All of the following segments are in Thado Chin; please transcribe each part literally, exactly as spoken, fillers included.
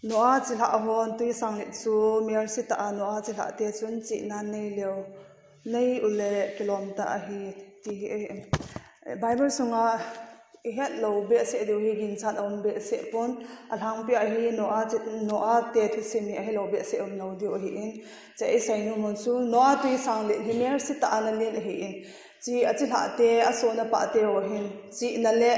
Noah chilhah hon tui sang lit chu mercy tah a Noah chilhah te chun chihna nei leu, nei u le kilom tah ahi, ti hi ahi. Bible sunga i het lo behseh diu hi ginchat a um behseh pon, a lhangpi a hi Noah chi-, Noah te thusim hi a he lo behseh um lo diu ahi in. Che i sei nom un chu Noah tui sang lit hi mercy tah a na lit ahi in. Chi a chilhah te, a sona pah te ho hin chihna le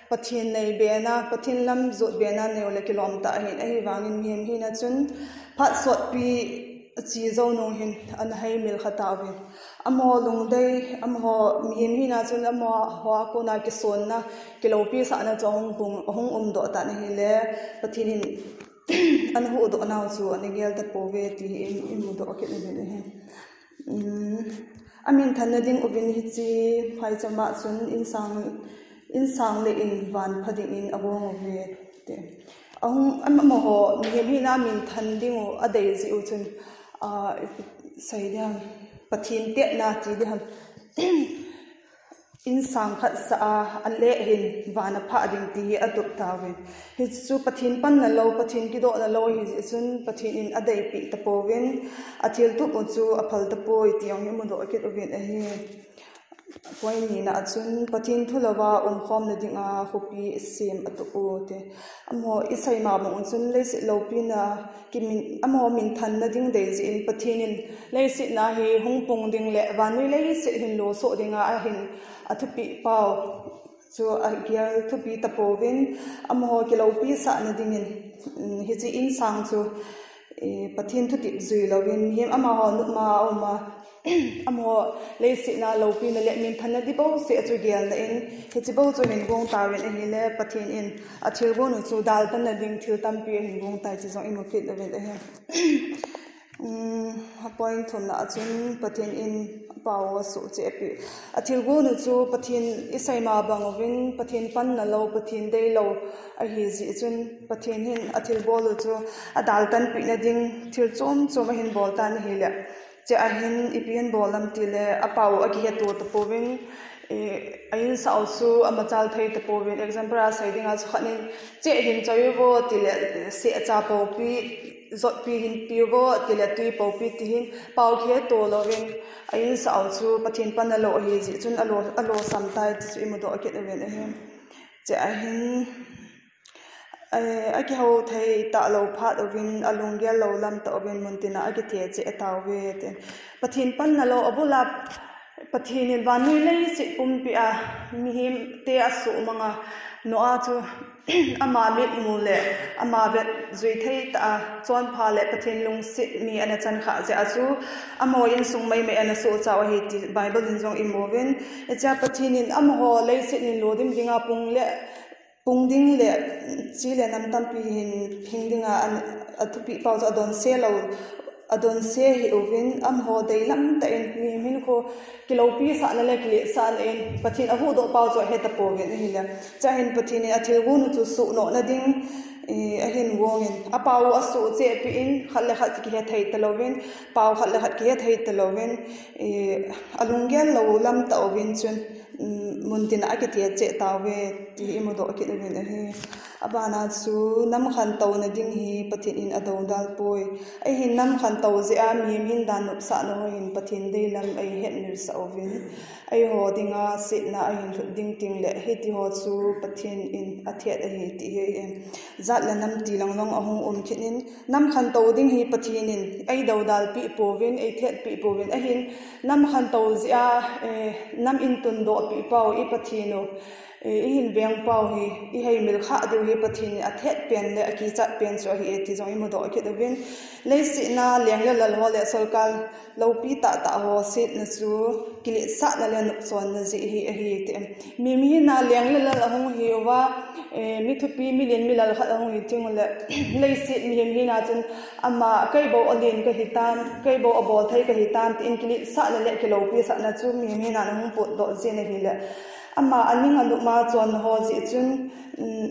Pathen nei bena, Pathen lam jot bena nei u le kilom tah ahin, ahivangin mihem hina chun phat sotpi a chi jo nung hin ana hei mil kha tauvin. Amaho lungdei, amaho mihem hina chun amaho a kona kisonna, kilopi sahna chu ahung pung, ahung um doh tan ahile, Pathen in ana huhdoh nau chu ana gel tapouve ti hi i, i mudoh kit uvin ahi. Um, a minthanna ding uvin hiche phaicham a chun insang, insang le in van pha dingin agong uve ti. Ahung, am-, amaho mihem hina minthan ding u adei jeh u chun, ah, sei ding ham, Pathen tetna ti ding ham. Insang khat sah a, a leh hin van a phah ding ti hi atup tauvin. Hichu Pathen panna lou, Pathen kidohna lou ahi jeh chun Pathen in adeipeh tapouvin, athil tup u chu aphal tapoi ti jong hi mudoh kit uvin ahi. Point nina a chun Pathen thu louva umkhomna dinga khopi sem atup u ti. Amaho i sei ma bang u chun leiset lopina kimin, amaho minthanna ding dei jeh in Pathen in leiset na hi hung pung ding le vannoi leiset hin losoh dinga ahin athupeh pau chu agel thupi tapouvin, amaho kilopi sahna dingin, um, hiche insang chu, eh, Pathen thutep jui louvin, mihem amaho nopma a um a, amaho leiset na lopina le minthanna ding bouseh chu gelna in, hiche bou chu hin gong tauvin ahile, Pathen in athilgon u chu daltanna ding thil tampi ahin gong tai ti jong i mu kit uvin ahi. Um, a point thumna a chun Pathen in apao u asuh cheh peh. Athilgon u chu Pathen i sei ma bang uvin, Pathen panna lou, Pathen deilou ahi jeh chun Pathen hin athilbol u chu adaltan pehna ding thil chom chom ahin bol tan ahile. Che ahin ipi ahin bol ham tile apao u akiheto tapouvin, eh, a insah u chu amachal thei tapouvin, example a sei dinga chu khat in che hin choi uvo tile, sehcha poupi, jotpi hin pe uvo tile tui poupi ti hin pao kiheto louvin, a insah u chu Pathen panna lou ahi jeh chun alo, alosam tai ti chu i mudoh kit uvin ahi. Che ahin, eh, akihou thei talou phat uvin, alunggel lou lam tah uvin, muntina akithe cheh tauve tin. Pathen panna lou abul a Pathen in vannoi leiset pumpi a mihem te asuhmang a, Noah chu ama mitmu le ama vetjui thei tah a chonpha le Pathen lungset mi ana chan khah jeh a chu amaho insung maimai ana sohcha u ahi ti Bible in jong i mu uvin. Hichea Pathen in amaho leiset in lodim dinga pung le, pung ding le, chi le nam tampi hin hing dinga an, athupeh pau chu adonse lou, adonse hih uvin, amaho deilam tah in mihem hinkho kilopi sahna le kiletsahna in Pathen ahuhdoh pau chu ahe tapouvin ahile. Che ahin Pathen in athilgon u chu suhnohna ding, eh, ahin gongin, apao u asuh cheh peh in, khat le khat kihethei talouvin, pao khat le khat kihethei talouvin, eh, alunggel lou lam tah uvin chun, um, muntina akithe cheh tauve ti i mudoh kit uvin ahi. Abana chu nam khantouna ding hi Pathen in adoudal poi. Ahin nam khantou jeh a mihem hin dan nopsahna ho hin Pathen deilam eihetmilsah uvin, eiho dinga setna ahin lhut ding tengle hitiho chu Pathen in athet ahi ti hi, jat le nam tilang jong ahung um kit in, nam khantou ding hi Pathen in eidoudal peh pouvin, eithet peh pouvin, ahin nam khantou jeh a, eh, nam in tundoh peh pau i Pathen u, eh, ihin veng pau hi, iheimil khah diu hi Pathen in athet pen le akichat pen chu ahi e ti jong i mudoh kit uvin, leiset na leng le lal ho le sorkar loupi tahtah ho setna chu kiletsahna le nopchonna jeh hi ahi ti. Mihem hina leng le lal ahung hi uva, eh, mi thupi, mi lien, mi lal khat ahung hi tengle, leiset mihem hina chun ama kei bou alen kahitan, kei bou abolthei kahitan tin kiletsahna le kilopi sahna chu mihem hina ahung potdoh jin ahile, ama aning anopma chonna ho jeh chun, um,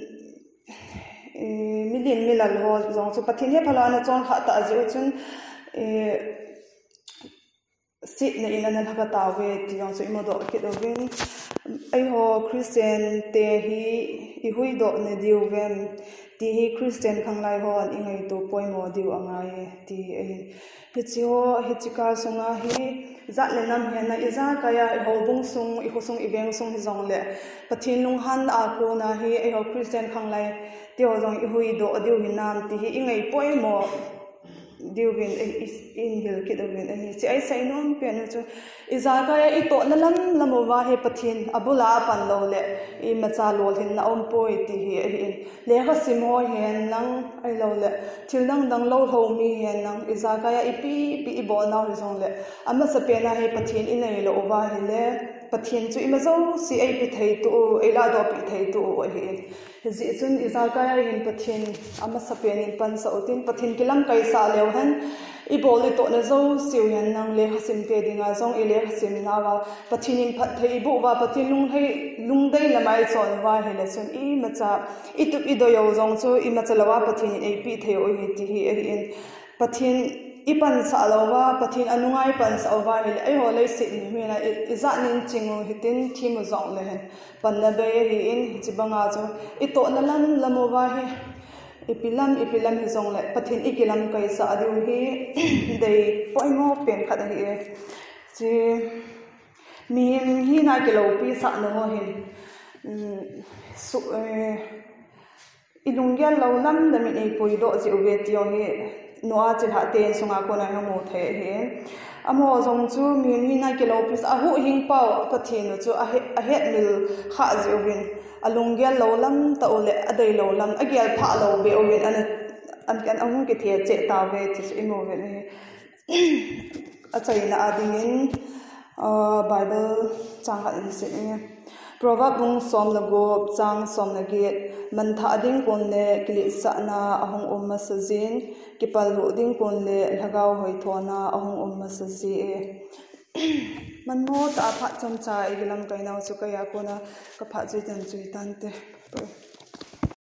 eh, mi lien mi lal ho jong chu Pathen hephalou ana chonkhah tah jeh u chun, eh, setna in ana lhakha tauve ti jong chu i mudoh kit uvin. Eiho Christian te hi ihuhdoh nadiu vem, ti hi Christian khanglai hon ingaito poimo diu angai, ti ahi. Hiche ho, hiche kal sunga hi, jat le nam hina, ijakai a, ihoubung sung, ikhosung, iveng sung hijongle, Pathen lunghan a kona hi, eiho Christian khanglai, tiho jong ihuhdoh diu hinam, ti hi ingai poimo diuvin, i, i, inhil kit uvin ahi. Hiche a isei nom pen u chu, ijakai a itohna lam lam uva hi Pathen abula apan loule, imacha lolhinna aumpoi ti hi ahin. Lekha sim ho hen lang, ahiloule, thil dang dang lou lhou mi hen lang, ijakai a ipi, ipi ibolnau hijongle, amasapen a hi Pathen inei lou uva ahile, Pathen chu ima jouse eipe thei tou, eiladoh pi thei tou ahin. Hijeh chun ijakai a hin Pathen amasapen in pansah utin, Pathen kilamkaisah leu hen, ibol itohna jouseu hen lang lekha simte dinga jong ilekha simnauva, Pathen in phatthei iboh uva, Pathen lungdei lama ichon uva ahile chun imacha, itup idoi u jong chu imacha louva Pathen in eipeh thei u ahi ti hi ahin. Pathen ipansah louva, Pathen anunga ipansah uva ahile, eiho leiset mihon a i, ijat nin ching u hitin, them u jongle hen, panna bei ahin, hiche banga chu itohna lam lam uva hi, ipi lam, ipi lam hijongle, Pathen ikilamkaisah diu hi, dei poimo pen khat ahi e. Hiche, mihem hina kiloupi sahna ho hin, um, su, eh, ilunggel lou lam lam in eipuidoh jeh uve ti jong hi, Noah chilhah te insunga kona ihung mu thei ahi. Amaho jong chu mihem hina kiloupi sah, ahuhhing pau Pathen u chu ahe, ahetmil khah jeh uvin, alunggel lou lam tah u le, adei lou lam, agel phah lou beh uvin, ana, an, an ahung kithe cheh tauve ti chu imu uvin ahi. Achaina a dingin, ah, Bible chang khat isim inge. Proverb bung som le gup, chang som le get, manthah ding kon le kiletsahna ahung um masa jin, kipalhuh ding kon le lhagao hoithona ahung um masa ji e. Manmo tah a phat chomcha ikilamkai nau chu keiya kona kaphat jui tan jui tante.